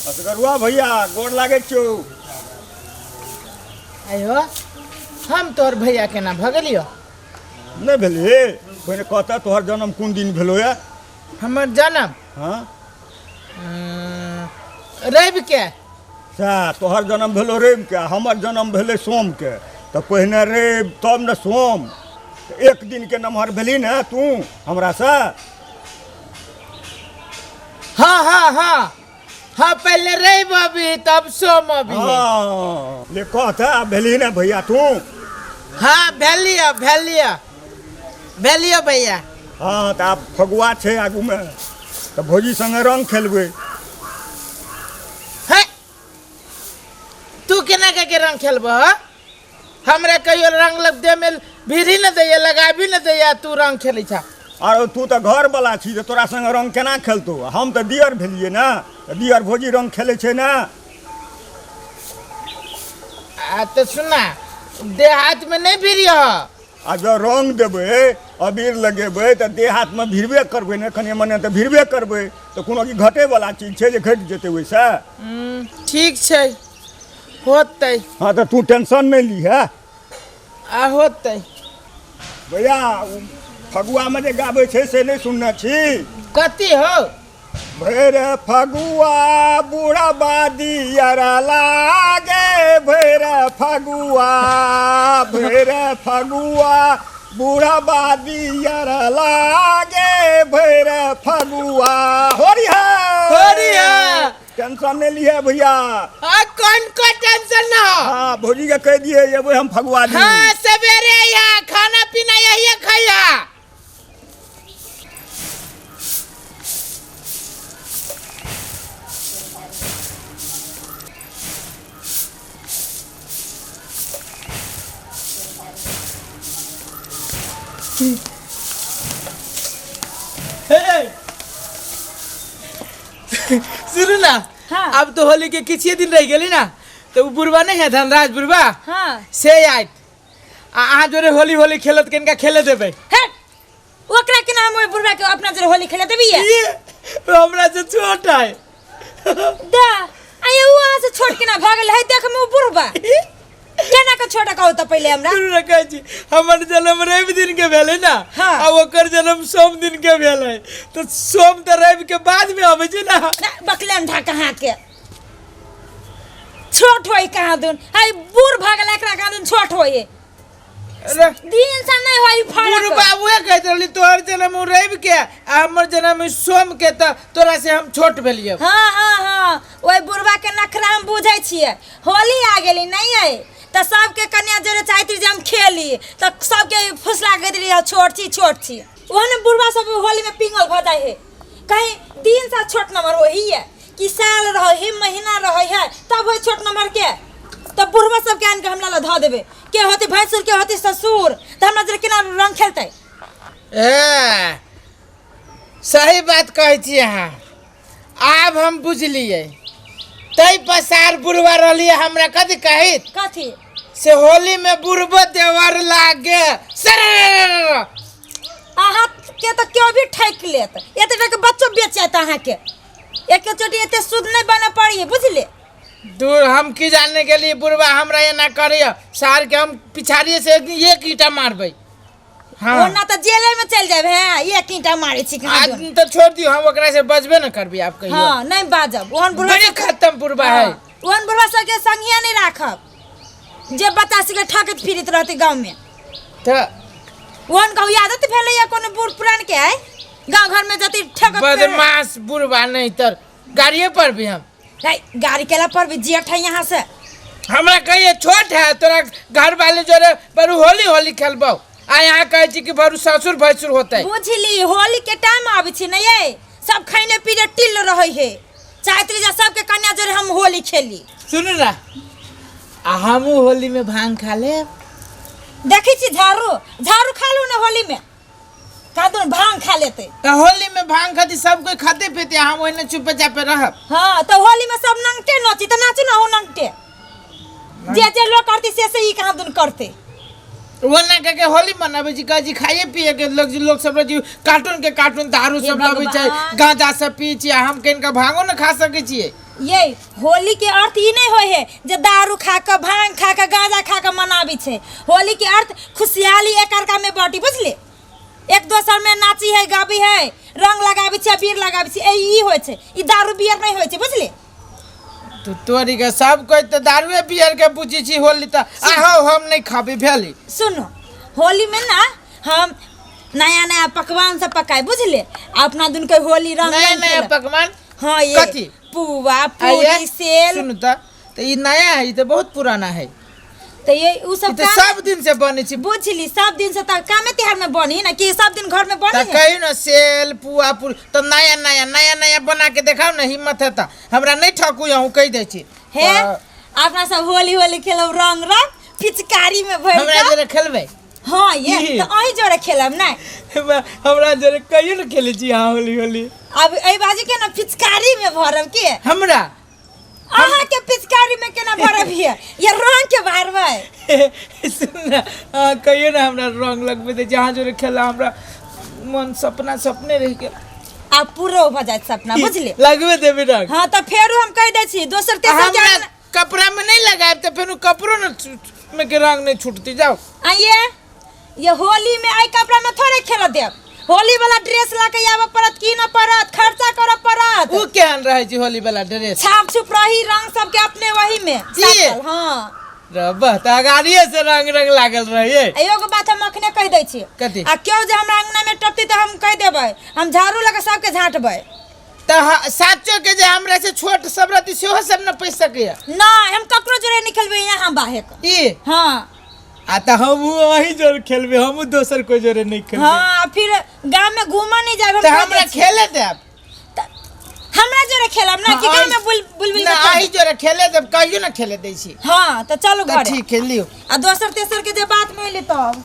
असगरुआ भैया, गोर लागै छियौ। आयो, हम तोहर भैया केना भऽ गेलियो? नहि भेलै? पहिने कहता, तोहर जन्म कोन दिन भेलो या? हमर जन्म? हाँ। रवि के। सएह, तोहर जन्म भेलो रविके, हमर जन्म भेलै सोमके। तऽ पहिने रवि तब ने सोम। तऽ एक दिनके नमहर भेली ने तू हमरासँ। हाँ हाँ हाँ हाँ, पहले रवि अभी तब सोम अभी। हाँ, ले कह तऽ, आब भेली ने भैया तू? हाँ, भेलियो भेलियो भेलियो भैया। हाँ, तऽ आब फगुआ छै आगूमे, तऽ भौजी संगे रंग खेलबै। हे, तू केना के के रंग खेलबह? हमरा कहियो रंग लग दे में भीड़ी न दैया, लगाबी न दैया, तू रंग खेलै छा। आरो तू तऽ घरवला छी, तऽ तोरा संगे रंग केना खेलतौ? हम तऽ दियर भेलियै ने, तऽ दियर भौजी रंग खेलै छै ने। आ तऽ सुना, देह हाथ में नहीं भीड़ी ह। आ जँ रंग देबै, अबीर लगेबै, तऽ देह हाथमे भिड़बे करबै ने। कनि मने तऽ भिड़बे करबै। तऽ कोनो की घटेवला चीज छै जे घटि जेतै ओहिसँ? ठीक छै, होतै। हँ, तऽ तू टेंशन नहि लीहे। आ होतै। भैया, ओ फगुआमे जे गाबै छै से नहि सुनने छी? कथी हो? भैर फगुआ बुढ़बा दियर लागे, भैर फगुआ, भैर फगुआ बुढ़बा दियर लागे, भैर फगुआ। होरी है। होरी है। टेंशन नहीं लिए भैया। आ कौन को टेंशन ना हो। हाँ, भौजी के कह दिए, एबै हम फगुआ दिन। हाँ, सवेरे यहाँ खाना पीना यही खाइया। सुनू ना। हाँ। अब तो होली के किछे दिन रह गेली ना, तो उ बुढ़वा नहीं है धनराज बुढ़वा? हाँ। से आयत आ अहाँ जोरे होली होली खेलत, किनका खेले देबै? हे, ओकरा के नाम ओइ बुढ़वा के अपना जोरे होली खेले देबी? ये हमरा से छोट है। दा आये, उ अहाँ से छोट केना भऽ गेल है? देख में उ बुढ़वा केना के छोटा कहू तऽ पहिले हमरा। सुनू ने, कहै छी, हमर जन्म रवि दिन के भेलै ना। हाँ। आ ओकर जन्म सोम दिन के भेलै, तऽ सोम तऽ रवि के बाद में अबै छै ना। ना, बकले अंधा कहाँ के छोट होई कहाँ दुन है, बूढ़ भऽ गेल, एकरा कहाँ दुन छोट होई। अरे, दिन से नहीं होई फर्क। बुढ़ बाबुए कहैत रहली, तोहर जन्म उ रवि के आ हमर जन्म सोम के, तऽ तोरा से हम छोट भेलियै। हाँ हाँ हाँ, ओहि बुढ़वा के नखरा हम बुझै छियै। होली आ गेली नहीं है तऽ सबके कन्या जोरे चाहैत रही जे हम खेली, तऽ सबके फुसला के रही, छोट छी छोट छी। ओहन बुढ़वा सब होली में पिंगल भऽ जाइ है। कहीं दिन सा छोट नंबर होही है कि साल रहे है, महीना रहे है, तब होई छोट नंबर के? तब बुढ़वा सबके आन के हमरा लग धऽ देबै, के होती भैंसुर, के होती ससुर, तऽ हमरा जोरे केना रंग खेलतै? ए, सही बात कहै छी अहाँ। आब हम बुझलियै, तै पसार बुढ़वा रहलियै हमरा कथी कहैत। कथी? से होली में बुढ़बो देवर लागे सर। अहाँ के तऽ केओ भी ठकि लेत, एते के बच्चो बेच जायत अहाँके। एके चोटी एते शुद्ध नहीं बने पड़ी, बुझले? दूर, हम की जाने के लिए बुढ़वा हमरा एना करैया। सार के हम पिछाड़िए से एक दिन एक ईटा मारबै। हाँ। ओना तऽ जेले में चलि जायब। हैं, एक ईंटा मारै छी कहाँ आज दुन। तो छोड़ दियो, हम ओकरा से बचबे न करबी आप कहियो। हाँ, नहीं बाजब ओहन बुढ़वा। बड़ी खत्म बुढ़वा है। हाँ, ओहन बुढ़वा सबके संगिया नहीं राखब, जे बच्चा सबके ठकैत फिरैत रहतै गाँव में। तो ओहन कहू आदत भेलैया कोनो बूढ़ पुरान के है, गाँव घर में जति ठकत फिरै। बदमाश बुढ़वा, नहीं तर गाड़िए पर भी हम। नहीं, गाड़ी केला पर भी जेठ है यहाँ से। हमरा कहिए, छोट है तोरा घर वाले जोरे बरू होली होली खेलबो, आ यहाँ कहै छी कि बरू ससुर भैंसुर होते। बुझली, होली के टाइम आबै छै ने, ये सब खैने पीने टिल रहै है, चाहैत रही जे सबके कन्या जोरे हम होली खेली। सुनू ना, आ हमहूँ होली में भांग खा लेब। देखै छी, झाड़ू झाड़ू खा लू ने होली में, कादो भांग खा लेते। तो होली में भांग खाती सब कोई खाते पीते, हम ओहिने चुपे चापे रहब। हाँ, तो होली में सब नंगटे नाची तो नाचू ना हो नंगटे, जे जे लोग करती से से ई कहाँ दुन करते। वो ना कह के होली मनाबै छी, कहै छी खाइए पिए के लोग, लोग सब जी कार्टून के कार्टून दारू हे सब लबै छै, भगवान। गांजा सब पी छी, आ हम कनिका भांगो न खा सकै छियै। ये होली के अर्थ ई नहीं होय है जे दारू खा के भांग खा के गांजा खा के मनाबी छै। होली के अर्थ खुशहाली एक अर्का में बांटी, बुझली? एक दोसर में नाची है, गाबी है, रंग लगाबी छै, अबीर लगाबी छै, ए ई होय छै। ई दारू बियर नहीं होय छै, बुझली? तो तोरी के सब कोई तो दारुए बियर के बुझी छी होली त आहो हम नहीं खाबी भेली। सुनो, होली में ना हम नया नया पकवान सब पकाए, बुझले? अपना दिन के होली रंग नया रंग नया खेलब। पकवान? हाँ, ये कथी? पुआ, आ पूरी, ये? सेल। सुनू त ई नया है, ई त बहुत पुराना है। तो ये उ सब ई त काम सब दिन से बनै छै। बुझली, सब दिन से त कामे तिहार में बनी ना कि सब दिन घर में बनी त है? कहियो ना सेल पुआ पूरी त नया नया नया नया बना के देखाओ ना, हिम्मत है त हमरा नहीं ठकू, अहूँ कहि दै छी। हे अपना सब होली होली खेलब, रंग रंग पिचकारी में भर हमरा के। जरे खेलबै? हाँ, ये की? त अहीं जोरे खेलब ना। हमरा जरे कहियो ना खेलै छी अहाँ होली होली। अब एहि बाजू के ना पिचकारी में भरब के? हमरा अहाँ के पिचकारी में केना भरब? ये ये रंग के भरबै। सुन ना, अहाँ कहियो ना हमरा रंग लगबै दै छी, अहाँ जोरे खेला हमरा मन सपना सपने रहि गेल। आब पूरो भऽ जायत सपना, बुझली? लगबे देबै रंग? हाँ, तऽ फेरो हम कहि दै छी, दोसर तेसर के हमरा कपड़ा में नहीं लगायब तऽ फेरो कपड़ो न में के रंग नहीं छूटती, जाओ। आइए, ये होली में आई कपड़ा में थोड़े खेल देब। होली वाला ड्रेस ला के आबऽ पड़त, कीनऽ पड़त, खर्चा करऽ पड़त। उ केहन रहै छै होली वाला ड्रेस? छाप छुप रही रंग सबके अपने वही में की? साटल, हाँ। रब्बा, तऽ अगाड़िए से रंग रंग लागल रहे। आ एगो बात हम अखने कहि दै छी। कथी? आ केओ जे हमरा अंगना में टपती तऽ हम कहि देबै, हम झाड़ू लऽ के सबके झाँटबै। तऽ साचो के जे हमरा से छोट सब रहती सेहो सब न पैस सकैया? नहि, हम ककरो जोरे नहि खेलबै यहाँ बाहे के। ई? हाँ। आ तऽ हमहूँ अहीं जोरे खेलबै, हमहूँ दोसर कोइ जोरे नहीं खेलबै। हाँ, आ फिर गाँव में घूमऽ नहीं जायब हम। तऽ कहि हमरा दै छी। खेले देब? तऽ हमरा जोरे खेलब ना कि हाँ, गाँव में बुल बुलबुल ना के खेलब? अहीं जोरे खेले देब, कहियो ना खेले दै छी। हाँ, तऽ चलू तऽ घरे। ठीक है, लियौ। आ दोसर तेसर के जे बात मिली तब।